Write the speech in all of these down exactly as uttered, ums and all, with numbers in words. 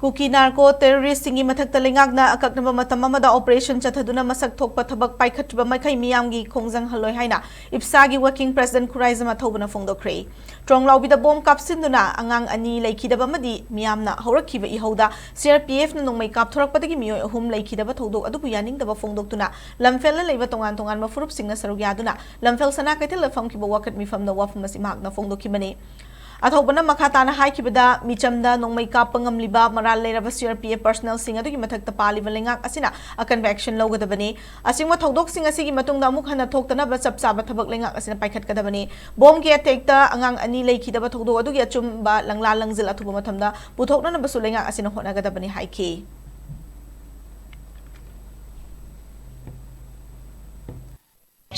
ꯀꯨꯀꯤ narco ꯇꯦꯔꯣꯔꯤꯁꯁꯤꯡꯒꯤ ꯃꯊꯛꯇ ꯂꯩꯉꯥꯛꯅ ꯑꯀꯛꯅꯕ ꯃꯇꯝ ꯑꯃꯗ ꯑꯣꯄꯔꯦꯁꯟ ꯆꯠꯊꯗꯨꯅ ꯃꯁꯛ ꯊꯣꯛꯄ ꯊꯕꯛ ꯄꯥꯏꯈꯠꯇ꯭ꯔꯤꯕ ꯃꯈꯩ ꯃꯤꯌꯥꯝꯒꯤ ꯈꯣꯡꯖꯪ ꯍꯜꯂꯣꯏ ꯍꯥꯏꯅ ꯏꯞꯁꯥꯒꯤ ꯋꯥꯔꯀꯤꯡ ꯄ꯭ꯔꯦꯁꯤꯗꯦꯟꯠ ꯈꯨꯔꯥꯏꯖꯝ ꯑꯊꯧꯕꯅ ꯐꯣꯡꯗꯣꯛꯈ꯭ꯔꯦ꯫ ꯇ꯭ꯔꯣꯡꯂꯥꯎꯕꯤꯗ ꯕꯣꯝ ꯀꯥꯞꯁꯤꯟꯗꯨꯅ ꯑꯉꯥꯡ ꯑꯅꯤ ꯂꯩꯈꯤꯗꯕ ꯑꯃꯗꯤ ꯃꯤꯌꯥꯝꯅ ꯍꯧꯔꯛꯈꯤꯕ ꯏꯍꯧꯗ ꯁꯤ ꯑꯥꯔ ꯄꯤ ꯑꯦꯐꯅ ꯅꯣꯡꯃꯩ ꯀꯥꯞꯊꯣꯔꯛꯄꯗꯒꯤ ꯃꯤꯑꯣꯏ ꯑꯍꯨꯝ ꯂꯩꯈꯤꯗꯕ ꯊꯧꯗꯣꯛ ꯑꯗꯨꯕꯨ ꯌꯥꯅꯤꯡꯗꯕ ꯐꯣꯡꯗꯣꯛꯇꯨꯅ ꯂꯝꯐꯦꯜꯗ ꯂꯩꯕ ꯇꯣꯉꯥꯟ ꯇꯣꯉꯥꯟꯕ ꯐꯨꯔꯨꯞꯁꯤꯡꯅ ꯁꯔꯨꯛ ꯌꯥꯗꯨꯅ ꯂꯝꯐꯦꯜ ꯁꯅꯥ ꯀꯩꯊꯦꯜꯗ ꯐꯝꯈꯤꯕ ꯋꯥꯀꯠ ꯃꯤꯐꯝꯗ ꯋꯥꯐꯝ ꯑꯁꯤ ꯃꯍꯥꯛꯅ ꯐꯣꯡꯗꯣꯛꯈꯤꯕꯅꯤ꯫ ꯑꯊꯧꯕꯅ ꯃꯈꯥ ꯇꯥꯅ ꯍꯥꯏꯈꯤꯕꯗ, ꯃꯤꯆꯝꯗ ꯅꯣꯡꯃꯩ ꯀꯥꯞꯄ ꯉꯝꯂꯤꯕ ꯃꯔꯥꯜ ꯂꯩꯔꯕ ꯁꯤ ꯑꯥꯔ ꯄꯤ ꯑꯦꯐ ꯄꯔꯁꯅꯦꯜꯁꯤꯡ ꯑꯗꯨꯒꯤ ꯃꯊꯛꯇ ꯄꯥꯜꯂꯤꯕ ꯂꯩꯉꯥꯛ ꯑꯁꯤꯅ ꯑꯀꯟꯕ ꯑꯦꯛꯁꯟ ꯂꯧꯒꯗꯕꯅꯤ꯫ ꯑꯁꯤꯒꯨꯝꯕ ꯊꯧꯗꯣꯛꯁꯤꯡ ꯑꯁꯤꯒꯤ ꯃꯇꯨꯡꯗ ꯑꯃꯨꯛ ꯍꯟꯅ ꯊꯣꯛꯇꯅꯕ ꯆꯞ ꯆꯥꯕ ꯊꯕꯛ ꯂꯩꯉꯥꯛ ꯑꯁꯤꯅ ꯄꯥꯏꯈꯠꯀꯗꯕꯅꯤ꯫ ꯕꯣꯝꯒꯤ ꯑꯦꯇꯦꯛꯇ ꯑꯉꯥꯡ ꯑꯅꯤ ꯂꯩꯈꯤꯗꯕ ꯊꯧꯗꯣꯛ ꯑꯗꯨꯒꯤ ꯑꯆꯨꯝꯕ ꯂꯪꯂꯥ ꯂꯪꯖꯤꯜ ꯑꯊꯨꯕ ꯃꯇꯝꯗ ꯄꯨꯊꯣꯛꯅꯅꯕꯁꯨ ꯂꯩꯉꯥꯛ ꯑꯁꯤꯅ ꯍꯣꯠꯅꯒꯗꯕꯅꯤ ꯍꯥꯏꯈꯤ꯫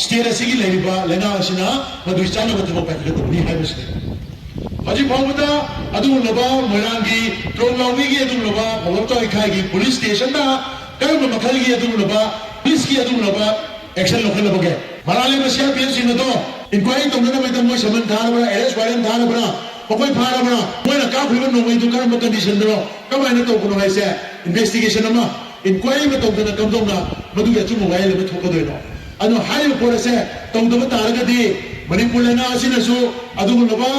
ꯁ꯭ꯇꯦꯠ ꯑꯁꯤꯒꯤ ꯂꯩꯔꯤꯕ ꯂꯩꯉꯥꯛ ꯑꯁꯤꯅ ꯃꯗꯨꯒꯤ ꯆꯥꯅꯕ ꯊꯕꯛ ꯄꯥꯏꯈꯠꯀꯗꯕꯅꯤ ꯍꯥꯏꯕꯁꯤꯅꯤ꯫ ꯍꯧꯖꯤꯛ ꯐꯥꯎꯕꯗ ꯑꯗꯨꯒꯨꯝꯂꯕ ꯃꯣꯏꯔꯥꯡꯒꯤ ꯇ꯭ꯔꯣꯡꯂꯥꯎꯕꯤꯒꯤ ꯑꯗꯨꯒꯨꯝꯂꯕ ꯃꯣꯂꯣꯇꯣ ꯏꯈꯥꯏꯒꯤ ꯄꯨꯂꯤꯁ ꯁ꯭ꯇꯦꯁꯟꯗ ꯀꯔꯝꯕ ꯃꯈꯜꯒꯤ ꯑꯗꯨꯒꯨꯝꯂꯕ ꯄꯨꯂꯤꯁꯀꯤ ꯑꯗꯨꯒꯨꯝꯂꯕ ꯑꯦꯛꯁꯟ ꯂꯧꯈꯠꯂꯕꯒꯦ? ꯃꯔꯥꯜ ꯂꯩꯕ ꯁꯤ ꯑꯥꯔ ꯄꯤ ꯑꯦꯐꯁꯤꯡ ꯑꯗꯣ ꯏꯟꯀ꯭ꯋꯥꯏꯔꯤ ꯇꯧꯅꯅꯕꯒꯤꯗꯃꯛ ꯃꯣꯏ ꯁꯃꯟ ꯊꯥꯔꯕ꯭ꯔꯥ, ꯑꯦꯔꯦꯁ ꯋꯥꯔꯦꯟ ꯊꯥꯔꯕ꯭ꯔꯥ, ꯃꯈꯣꯏ ꯐꯥꯔꯕ꯭ꯔꯥ, ꯃꯣꯏꯅ ꯀꯥꯞꯈ꯭ꯔꯤꯕ ꯅꯣꯡꯃꯩꯗꯨ ꯀꯔꯝꯕ ꯀꯟꯗꯤꯁꯟꯗꯅꯣ, ꯀꯃꯥꯏꯅ ꯇꯧꯕꯅꯣ ꯍꯥꯏꯁꯦ ꯏꯟꯚꯦꯁꯇꯤꯒꯦꯁꯟ ꯑꯃ, ꯏꯟꯀ꯭ꯋꯥꯏꯔꯤ ꯑꯃ ꯇꯧꯗꯅ ꯀꯝꯗꯧꯅ ꯃꯗꯨꯒꯤ ꯑꯆꯨꯝꯕ ꯋꯥꯌꯦꯜ ꯑꯃ ꯊꯣꯛꯀꯗꯣꯏꯅꯣ? ꯑꯗꯣ ꯍꯥꯏꯔꯤꯕ ꯄꯣꯠ ꯑꯁꯦ ꯇꯧꯗꯕ ꯇꯥꯔꯒꯗꯤ ꯃꯅꯤꯄꯨꯔ ꯂꯩꯉꯥꯛ ꯑꯁꯤꯅꯁꯨ ꯑꯗꯨꯒꯨꯝꯂꯕ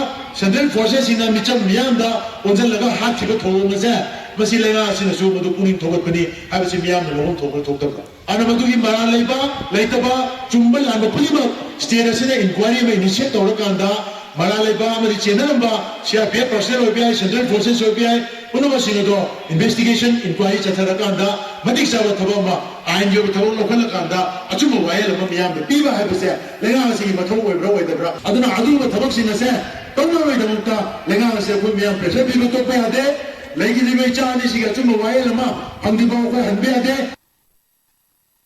ꯁꯦꯟꯇ꯭ꯔꯦꯜ ꯐꯣꯔꯁꯦꯁꯁꯤꯡꯅ ꯃꯤꯆꯝ ꯃꯤꯌꯥꯝꯗ ꯑꯣꯟꯁꯤꯜꯂꯒ ꯍꯥꯠꯈꯤꯕ ꯊꯧꯑꯣꯡ ꯑꯁꯦ ꯃꯁꯤ ꯂꯩꯉꯥꯛ ꯑꯁꯤꯅꯁꯨ ꯃꯗꯨ ꯄꯨꯛꯅꯤꯡ ꯊꯧꯒꯠꯄꯅꯤ ꯍꯥꯏꯕꯁꯤ ꯃꯤꯌꯥꯝꯅ ꯂꯧꯐꯝ ꯊꯣꯛꯄ꯭ꯔꯥ ꯊꯣꯛꯇꯕ꯭ꯔꯥ? ꯑꯗꯨꯅ ꯃꯗꯨꯒꯤ ꯃꯔꯥꯜ ꯂꯩꯕ ꯂꯩꯇꯕ, ꯆꯨꯝꯕ ꯂꯥꯟꯕ ꯄꯨꯝꯅꯃꯛ ꯁ꯭ꯇꯦꯠ ꯑꯁꯤꯅ ꯏꯟꯀ꯭ꯋꯥꯏꯔꯤ ꯑꯃ ꯏꯅꯤꯁꯤꯌꯦꯠ ꯇꯧꯔꯀꯥꯟꯗ ꯃꯔꯥꯜ ꯂꯩꯕ ꯑꯃꯗꯤ ꯆꯦꯟꯅꯔꯝꯕ C R P F personal ꯑꯣꯏꯕ ꯌꯥꯏ, ꯁꯦꯟꯇ꯭ꯔꯦꯜ ꯐꯣꯔꯁꯦꯁ ꯑꯣꯏꯕ ꯌꯥꯏ, ꯄꯨꯝꯅꯃꯛꯁꯤꯡ ꯑꯗꯣ ꯏꯟꯚꯦꯁꯇꯤꯒꯦꯁꯟ, ꯏꯟꯀ꯭ꯋꯥꯏꯔꯤ ꯆꯠꯊꯔꯀꯥꯟꯗ ꯃꯇꯤꯛ ꯆꯥꯕ ꯊꯕꯛ ꯑꯃ, ꯑꯥꯏꯟꯒꯤ ꯑꯣꯏꯕ ꯊꯕꯛ ꯂꯧꯈꯠꯂꯀꯥꯟꯗ ꯑꯆꯨꯝꯕ ꯋꯥꯌꯦꯜ ꯑꯃ ꯃꯤꯌꯥꯝꯗ ꯄꯤꯕ ꯍꯥꯏꯕꯁꯦ ꯂꯩꯉꯥꯛ ꯑꯁꯤꯒꯤ ꯃꯊꯧ ꯑꯣꯏꯕ꯭ꯔꯥ ꯑꯣꯏꯗꯕ꯭ꯔꯥ? ꯑꯗꯨꯅ ꯑꯗꯨꯒꯨꯝꯕ ꯊꯕꯛꯁꯤꯡ ꯑꯁꯦ ꯇꯧꯅꯕꯒꯤꯗꯃꯛꯇ ꯂꯩꯉꯥꯛ ꯑꯁꯦ ꯑꯩꯈꯣꯏ ꯃꯤꯌꯥꯝ ꯄ꯭ꯔꯦꯁꯔ ꯄꯤꯕ ꯇꯣꯛꯄ ꯌꯥꯗꯦ꯫ ꯂꯩꯈꯤꯗ꯭ꯔꯤꯕ ꯏꯆꯥ ꯑꯅꯤꯁꯤꯒꯤ ꯑꯆꯨꯝꯕ ꯋꯥꯌꯦꯜ ꯑꯃ ꯐꯪꯗ꯭ꯔꯤꯐꯥꯎ ꯑꯩꯈꯣꯏ ꯍꯟꯕ ꯌꯥꯗꯦ꯫